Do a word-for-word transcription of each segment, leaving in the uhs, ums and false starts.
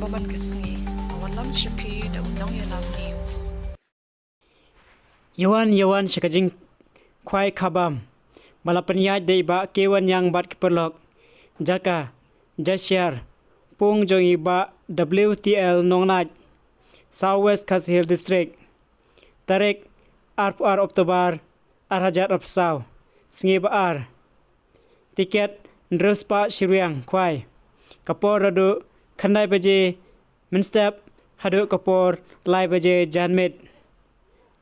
Ba man ka sngi, a wanlam sha phi da u Nongïalam News. Ïawan, ïawan sha ka jingkhwai khabam ba la pynïaid da i Bah K. Wanniang bad ki paralok. Jaka, Jashiar, pung jong i Bah W T L Nonglait, South West Khasi Hills District. Tarik arphew ar October, ar hajar arphew saw, sngi ba ar. Tiket hynriew spah shi ryngwiang khwai. Ka por naduh khyndai baje mynstep haduh ka por lai baje janmiet.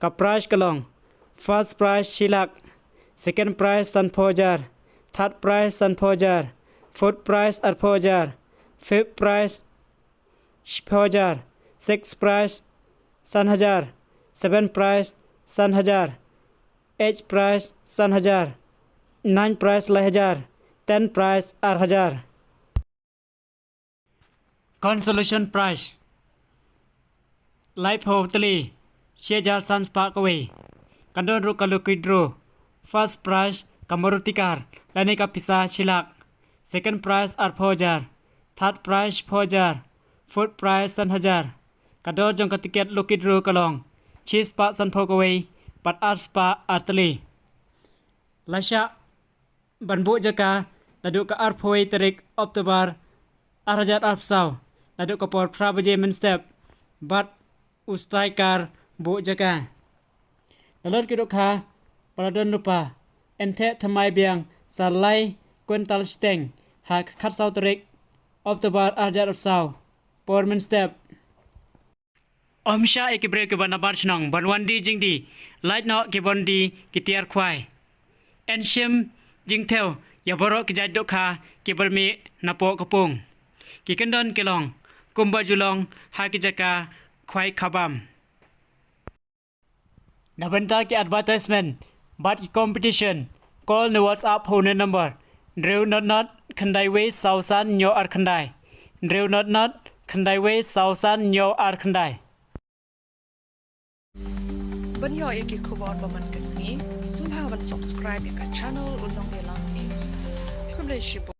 Ka prize ka long: first prize shi lak, second prize sanphew hajar, third prize sanphew hajar, fourth prize arphew hajar, fifth prize shiphew hajar, sixth prize san hajar, seventh prize san hajar, eighth prize san hajar, ninth prize lai hajar, tenth prize ar hajar. Consolation prize laiphew tylli, shi hajar san spah kawei. Kan don ruh ka lucky draw. First prize ka Maruti car lane ka pisa shi lak. Second prize arphew hajar, third prize shiphew hajar, fourth prize san hajar. Ka dor jong ka tiket lucky draw ka long shi spah sanphew kawei bad ar spah ar tylli. La shah ban buh jaka naduh ka arphew wei tarik October, ar hajar arphew saw, naduh ka por phra baje mynstep, bad u striker buh jaka. Nalor ki dohkha ba la don lypa, yn theh thymmai biang sa lai kwintal shiteng ha ka khatsaw tarik October, ar hajar arphew saw, por mynstep. Ym shah ïa ki briew kiba nabar shnong ban wan die jingdie, lait noh ki ban die ki tiar khwai. Yn shim jingthew ïa baroh ki jait dohkha kiba mih napoh ka pung. Ki kyndon ki long kumba ju long ha ki jaka khwai khabam. Na bynta ki advertisement bad ki competition, call ne WhatsApp ha une u number: hynriew not not khyndai wei saw san hynñiew ar khyndai, hynriew not not khyndai wei saw san hynñiew ar khyndai. Ban ïoh ïa ki khubor ba man ka sngi, sngewbha ban subscribe ïa ka channel U Nongïalam News. Khublei shibun.